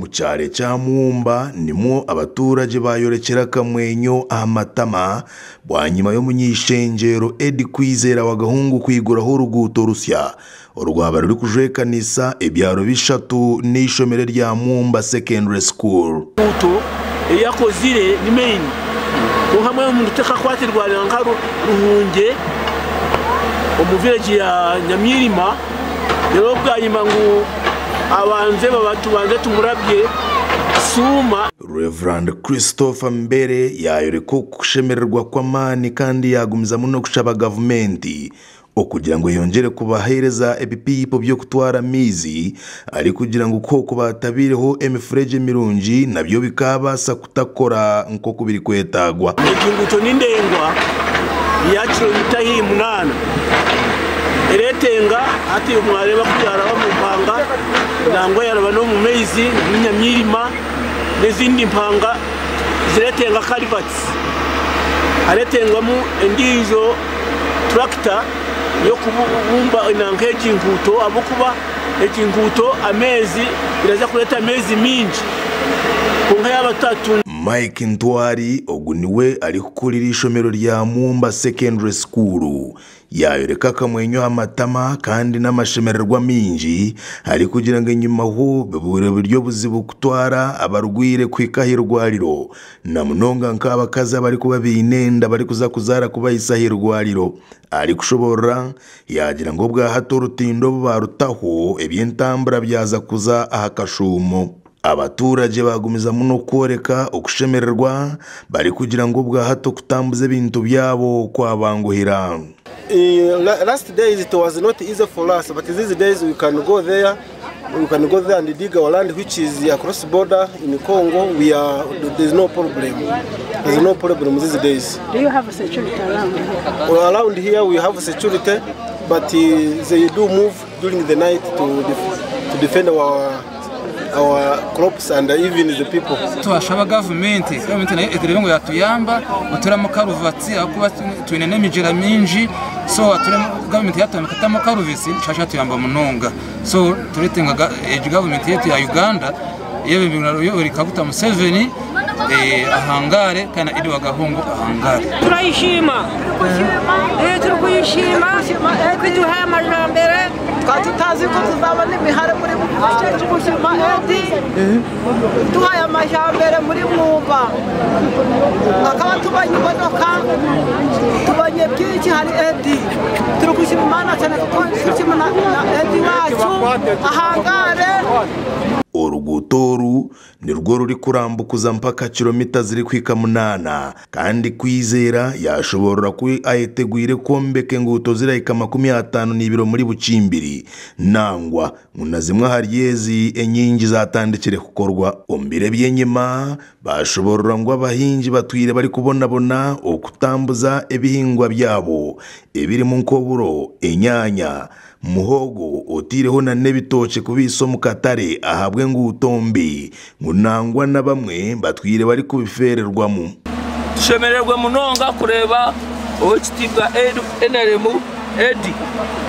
Omu kyaro ekya Mwumba nimwo abaturagye bayorekyera akamwenyo aha matama bwanyima y'omuny'eishengyero Eddie Kwizera Wagahungu kwiguraho oruguuto rusya orwaba rurikujwekanisa ebyaro bishatu n'eishomero erya Mwumba Secondary School. Enguuto ei akozire ni main kwonka mbwenu omuntu tekakwatirwa nka Ruhungye omu village ya Nyamwirima reero bwanyima ngu abanze tubanze tumurabye Suuma. Rev. Christopher Mbere yayoreka okushemererwa kw'amaani kandi yagumizamu n'okushaba gavumenti okugira ngu eyongyere kubaheereza ebipiipo by'okutwara amaizi arikugira ngu ku batabiireho emifuregye mirungi nabyo bikabaasa kutakora nk'oku birikwetaagwa. Egi nguuto ni ndengwa ya kilomita haihi munaana eretenga hati mwareeba ku yaraba omu mpanga nangwa yaraba n'omu maizi n'Nyamwirima n'ezindi mpanga ziretenga culverts haretengamu endiijo turakita y'okubumba nanka egi nguuto ahabw'okuba egi nguuto ameezi biraza kureeta ameezi mingi kwonka yaaba tutatunga. Mike Ntwari ogu niwe arikukurira eishomero rya Mwumba Secondary School yayoreka akamwenyo aha matama kandi n'amashemererwa mingi arikugira ngu enyimaho bubwire buri obuzibu kutwara abarwaire kuhika aha irwariro na munonga nk'abakazi abarikuba baine enda barikuza kuzaara kubahisa aha irwariro. Arikushoborora yagira ngu obwahati orutindo obu barutaho eby'entambura byaza kuza aha kashuumo. Abaturage bagumizamu n'okworeka okushemererwa barikugira ngu obwahati okutambuza ebintu byabo kwabanguhira. Last days it was not easy for us, but these days we can go there. We can go there and dig our land, which is across border in Congo. We are there's no problem. There's no problem these days. Do you have a security around here? Well, around here we have security, but they do move during the night to defend our crops and even the people. Twashaba gavumenti nayo eturebe ngu yatuyamba oturamo karuvati ahakuba twine n'emigyera mingi, so aturemo gavumenti yatuyamba ekatamu karuvati kishasha yatuyamba munonga. So turetenga egi gavumenti yetu ya Uganda yebembirwe Kaguta Museveni ahangare kandi na Eddy Wagahungu ahangare. Turayishima, turi kuyishima ko iduhaye amajambere. Twari tutazi ko tuzabona imihare muri turi gushima Eddy duhaye amajambere muri Mwumba, akaba tubonye imodoka, tubonye byinshi. Hari Eddy, turi gushima Imana cyane kuko turishima na Eddy wacu ahangare. Oruguuto oru nirwo rurikurambukuza mpaka kilomita zirikwika 8 kandi Kwizera yashoborora ku ayetegwire kwombeka enguuto zirahika 52 muri Bukimbiri nangwa ngu na zimwe ahari ezi enyingi zatandikire kukorwa. Omu biro eby'enyima bashoborora ngu abahingi batwire barikubonabona okutambuza ebihingwa byabo ebirimu nk'oburo, enyanya, muhogo otiireho na n'ebitookye kubiisa omu katare ahabw'enguuto mbi, ngu nangwa na bamwe batwire barikubifeererwamu. Tushemererwe munonga kureeba owekitiibwa NRM Eddy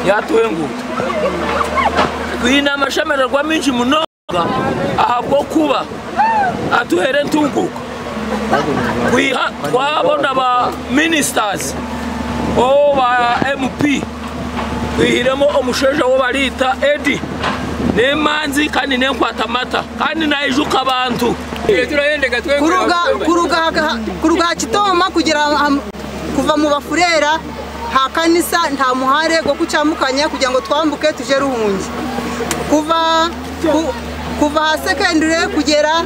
yatuha enguuto. Twine amashemererwa mingi munonga ahabw'okuba atuhere entunguka. Kwiha twabona ba ministers o ba MP twihiremo omushaija wo bariita Eddy n'emanzi kandi n'enkwatamata kandi naijuka abantu. Kuruga Kitoma kugera kuva mu Bafurera ha kanisa nta muhare gwo kucamukanya kugira ngo twambuke tuje Ruhungi. Kuva ha secondary kugera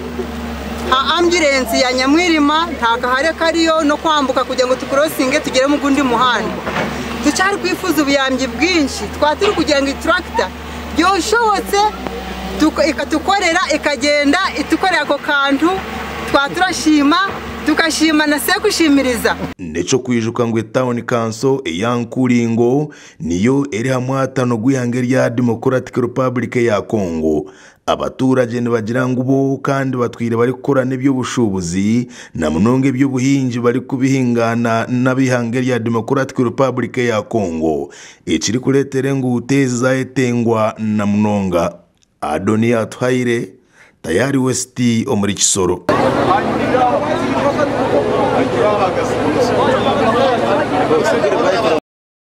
ha ambulance ya Nyamwirima nta kahare kariyo no kwambuka kugira ngo tucrossinge tugere mu gundi muhanda. Tucyari kwifuza ubuyambi bwinshi twatiri kugira ngo tractor byoshobotse ikatukorera ikagenda itukorera ako kantu twaturashima tukashima na sekushimiriza. Neco kwijuka ngu town council eya Nkuringo niyo eri hamwe hatano gw'ihanga rya Democratic Republic ya Congo. Abaturage nibagira ngu bo kandi batwire bari gukora n'iby'ubushubuzi na munonga iby'ubuhingi bari kubihingana n'abihanga rya Democratic Republic ya Congo, ekiri kureetera enguuto ezi zaayetengwa na munonga. Adonia Atuhaire, Tayari West omuri Kisoro.